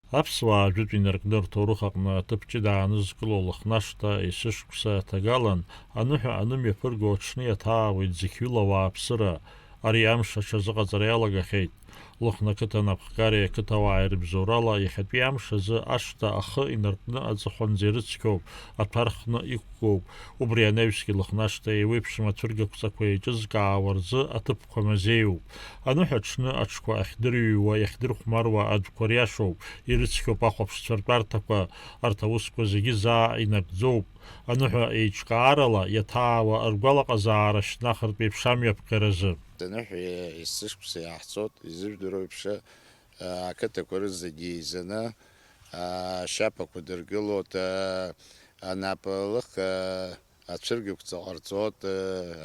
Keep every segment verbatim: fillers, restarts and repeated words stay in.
Аԥсуаа жәытә инаркны рҭоурых аҟны аҭыԥ ҷыда аанызкыло Лыхнашҭа есышықәса ҭагалан, аныҳәа анымҩаԥырго аҽны иаҭаауеит зықьҩыла ауааԥсыра, ари амш аҽазыҟаҵара иалагахьеит. Лыхны ақыҭа анапхгареи ақыҭауааи рыбзоурала иахьатәи амш азы ашҭа ахы инаркны аҵыхәанӡа ирыцқьоуп, аҭәа рхны иқәкуп. Убри анаҩсгьы Лыхнашҭа еиуеиԥшым ацәыргақәҵақәа еиҿызкаауа рзы аҭыԥқәа мазеиуп. Аныҳәа аҽны аҽқәа ахьдырҩуа, иахьдырхәмаруа адәқәа риашоуп, ирыцқьоуп ахәаԥшцәа ртәарҭақәа, арҭ аусқәа зегьы заа инагӡоуп. Аныҳәа еиҿкаарала иаҭаауа ргәалаҟазаара шьҭнахыртә еиԥш амҩаԥгаразы. Аныҳәа есышықәса иаҳҵоит, изыжәдыруа еиԥш, ақыҭақәа рызегьы еизаны, ашьапақәа дыргылоит, анапылыхга ацәыргақәҵа ҟарҵоит,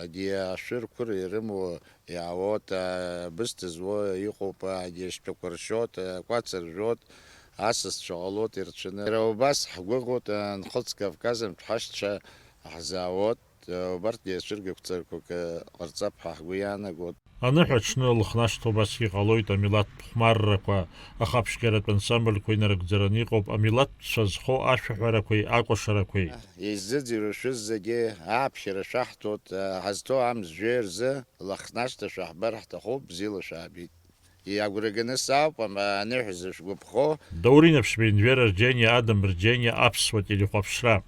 егьи ашәырқәыра ирымоу иаауеит, абысҭа зуа иҟоуп, егьи ашьтәақәа ршьоит, акәац ржәуеит, асасцәа ҟалоит ирцәаны. Иара убас ҳгәыӷуеит, Нхыҵ Кавказ амҽҳашьцәа ҳзаауеит, убарҭгьы ацәыргақәҵақәак ҟарҵап ҳәа ҳгәы иаанагоит. Аныҳәа аҽны Лыхнашҭа убасгьы ҟалоит амилаҭтә хәмаррақәа, ахаԥшьгаратә ансамбльқәа инарыгӡараны иҟоуп амилаҭтә цәа зхоу ашәаҳәарақәеи акәашарақәеи. Изӡырҩуа шәызегьы ааԥхьара шәаҳҭоит, ҳазҭоу амш жәаҩа рзы Лыхнашҭа шәаҳбар ҳҭахуп, бзиала шәаабеит. Иагәра ганы сауп, ам-, аныҳәа зышәгәаԥхо. Даур Инаԥшьба, Енвер Арџьениа, Адам Рџьениа, Аԥсуа телехәаԥшра.